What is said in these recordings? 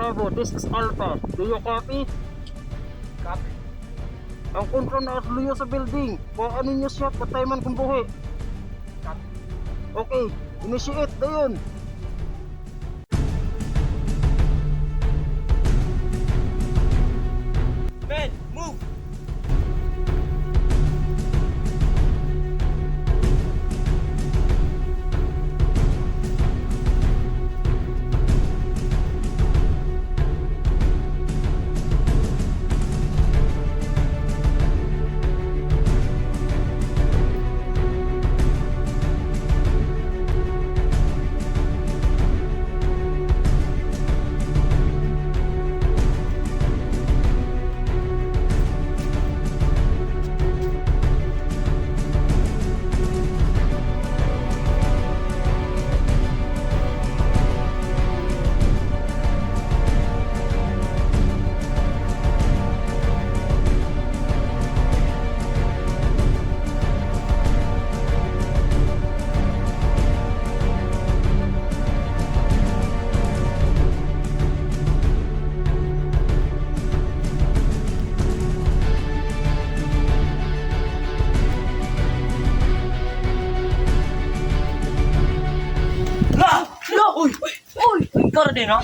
Bravo, this is Alpha. Do you copy? Copy. Ang kontra na luyo sa building. Kung ano niyo siya, patay man kung buhi. Copy. Okay, initiate dayon. Men, move! La! La! Uy! Uy! Ikaw rin, no?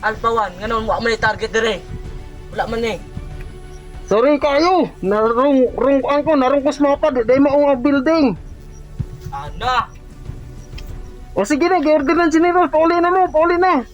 Alpha 1, nganon, wala man target dire. Wala man eh. Sorry kayo, narung rung ang ko, narung ko sa mapa, di day mao ang building. Ana! O sige na, gi-order ng general, pauli na mo, pauli na.